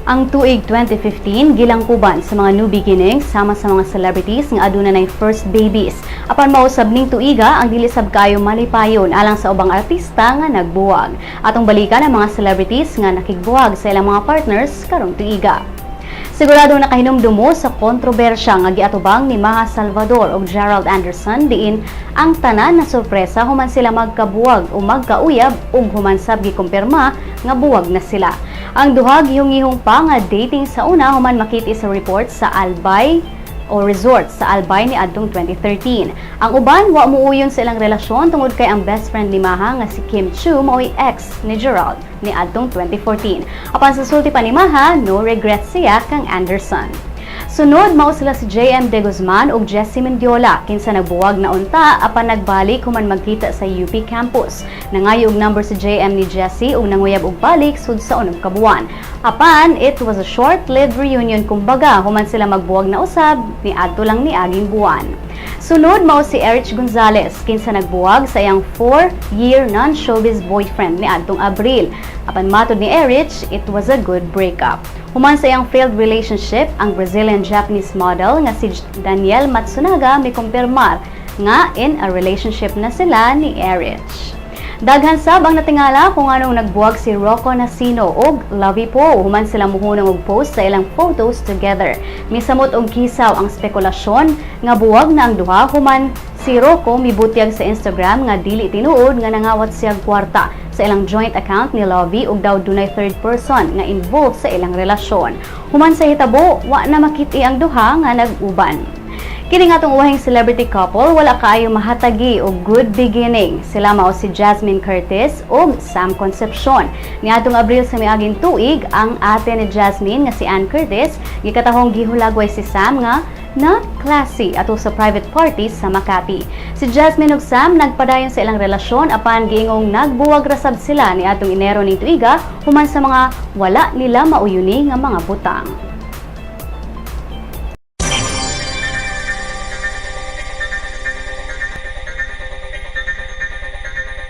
Ang tuig 2015 gilangkuban sa mga new beginnings sama sa mga celebrities nga aduna nay first babies. Apan mao sab ning tuiga ang dili sab kayo malipayon alang sa ubang artista nga nagbuwag. Atong balikan ang mga celebrities nga nakigbuwag sa ilang mga partners karong tuiga. Sigurado nakahinumdum mo sa kontrobersya nga giatubang ni Maja Salvador ug Gerald Anderson, diin ang tanan na sorpresa human sila magkabuwag o magkauyab ug human sab gikumpirma nga buwag na sila. Ang duha gihong-gihong pa nga dating sa una human makita sa report sa Albay o resort sa Albay ni adtong 2013. Ang uban wa muuyon sa ilang relasyon tungod kay ang best friend ni Maja nga si Kim Chiu mao'y ex ni Gerald ni adtong 2014. Apan sa sulti pa ni Maja, no regrets siya kang Anderson. Sunod mao sila si JM De Guzman ug Jessy Mendiola, kinsa nagbuwag na unta apan nagbalik human magkita sa UP campus. Nangayo og number si JM ni Jessy ug nanguyab og balik sud sa 6 ka buwan. Apan it was a short-lived reunion kumbaga, human sila magbuwag na usab ni adto lang ni aging buwan. Sunod mao si Erich Gonzales, kinsa nagbuwag sa iyang 4-year non-showbiz boyfriend ni adtong Abril. Apan matod ni Erich, it was a good breakup. Human sa iyang failed relationship, ang Brazilian-Japanese model nga si Daniel Matsunaga mikumpirmar nga in a relationship na sila ni Erich. Daghan sab ang natingala kung anong nagbuwag si Rocco Nacino ug Lovi Poe human sila muhunong og post sa ilang photos together. Misamot og kisaw ang spekulasyon nga buwag na ang duha human si Rocco mibutyag sa Instagram nga dili tinuod nga nangawat siya kwarta sa ilang joint account ni Lovi ug daw dunay third person nga involved sa ilang relasyon. Human sa hitabo, wa na makit-i ang duha nga nag-uban. Kini nga atong uwahing celebrity couple wala kaayo mahatagi og good beginning. Sila mao si Jasmine Curtis ug Sam Concepcion. Niadtong Abril sa miaging tuig, ang ate ni Jasmine nga si Ann Curtis gikatahong gihulagway si Sam nga not classy ato sa private party sa Makati. Si Jasmine ug Sam nagpadayon sa ilang relasyon, apan giingong nagbuwag ra sab sila niadtong Enero ning tuiga human sa mga wala nila mauyuni nga mga butang.